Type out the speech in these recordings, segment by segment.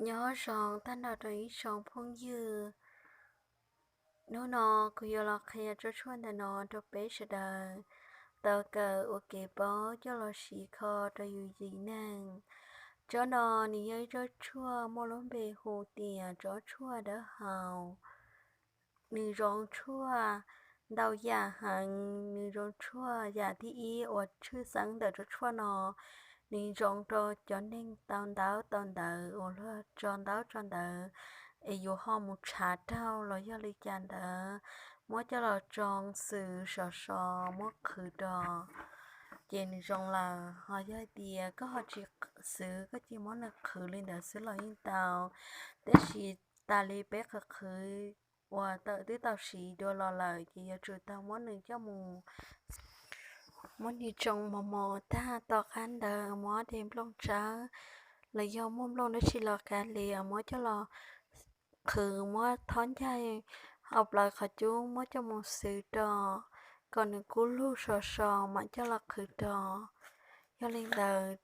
Nyob zoo tag nrho rau ib tsoom phooj ywg. Hnub no kuv yuav los qhia tsob tshuaj ntawm no rau peb sawv daws tau kawm ua kev paub coj los siv kho rau yus yim neeg. Tsob no nws yog ib tsob tshuaj muaj lub npe hu tias tsob tshuaj dawb hau. Nws zoo tshuaj ntau yam heev, nws zoo tshuaj yam thib ib uas tshwj xeeb ntawm tsob tshuaj no, nws zoo rau cov neeg tau ntaub tau ntawv uas luag tso ntaub tso ntawv es yus ho mus tshav raug los yog li cas ntawd, muab coj los tsoo xws sov so muab qhwv rau, ces nws zoo lawm. Ho yog hais tias koj ho tsis xws, koj cia muab nws qhwv li ntawd xwb los yeej tau, tab sis tas li peb qhwv qhwv uas twb tau siv dua los lawm ces yuav tsum tau muab nws coj mus, muab nws tsoo mos mos tag, tom qab ntawd muab de nplooj tsawb los yog muaj nplooj dab tsi los kav liam muab coj los qhwv, muab thob ncaig hauv plawv qhov cub muab coj mus xws rau kom nws kub lug sov so mam coj los qhwv rau. Yog li ntawd,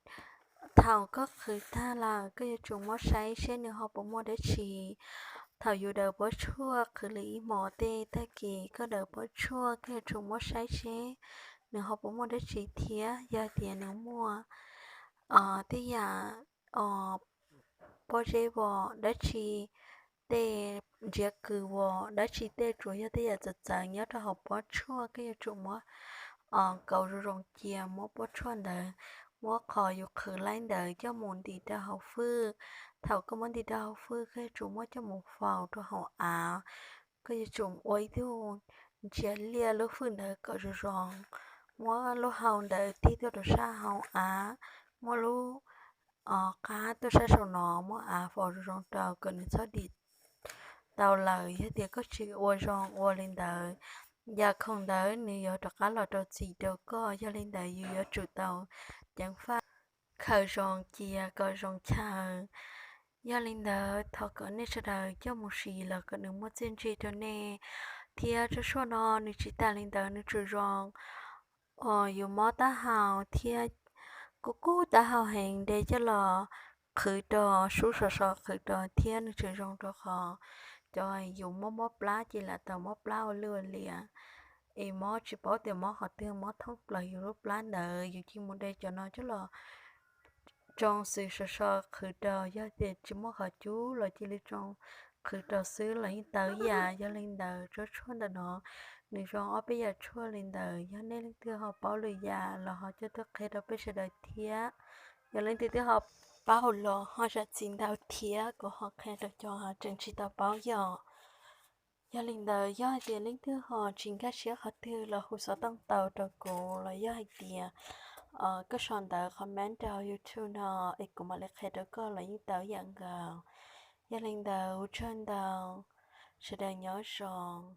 thaum koj qhwv tag lawm koj yuav tsum muab saib seb nws ho puas muaj dab tsi. Thaum yus daws pob tshuaj qhwv li ib hmos tej tag kis koj daws pob tshuaj koj yuav tsum muab saib seb nws ho puas muaj dab tsi thiab. Yog tias nws muaj tej yam pob zeb vom dab tsi, tej ntsiav kws vom dab tsi, tej tsuas yog tej yam txawv txawv nyob rau hauv pob tshuaj koj yuav tsum muab kauv zoo zoo cia, muab pob tshuaj ntawd, muab qhov yus qhwv laib ntawd coj mus ntim rau hauv fwj. Thaum koj muab ntim rau hauv fwj koj yuav tsum muab coj mus faus rau hauv av. Koj yuav tsum ua ib tug ntsiav liaj lub fwj ntawd kom zoo zoo, muab lub hau ntawd tig tuaj rau sab hauv av, muab lub qab tuaj sab saum no, muab av faus zoo zoo rau kom nws txhob dim tau lawm. Yog tias koj tsis ua zoo ua li ntawd, yam khoom ntawd nws yuav rov qab los rau txim rau koj. Yog li ntawd yus yuav tsum tau ceev faj khaws zoo cia kom zoo chaw. Yog li ntawd thov kom nej sawv daws coj mus siv los kom nws muaj txiaj ntsig rau nej. Thiab tsob tshuaj no nws tsis tas li ntawd, nws tseem zoo uas yus mob taub hau thiab kub kub taub hau heev de coj los qhwv rau, sub sov so qhwv rau thiab nws tseem zoo rau qhov cov yus mob mob plab ces lam tau mob plab ua luj ua liam es mob tsis paub tias mob qhov twg, mob thoob plaws yus lub plab ntawd yus cia mus de cov no coj los tsoo xws sov so qhwv rau. Yog tias tsis muaj qhov cub los cia li tsoo qhwv rau xwb los yeej tau ib yam. Yog li ntawd tsob tshuaj ntawm no nws zoo ob peb yam tshuaj li ntawd. Yog nej leej twg ho paub lwm yam los ho coj tuaj qhia rau peb sawv daws thiab. Yog leej twg twb ho paub hauv los ho zam txim ntau thiab, kuv ho qhia rau cov tseem tsis tau paub yom. Yog li ntawd yog hais tias leej twg ho tsis nkag siab qhov twg los hu xov tooj tau rau kuv, los yog hais tias koj sau ntawv comment rau YouTube no es kuv mam li qhia rau koj los yeej tau ib yam nkaus. Yog li ntawd ua tsaug ntau, sawv daws nyob zoo.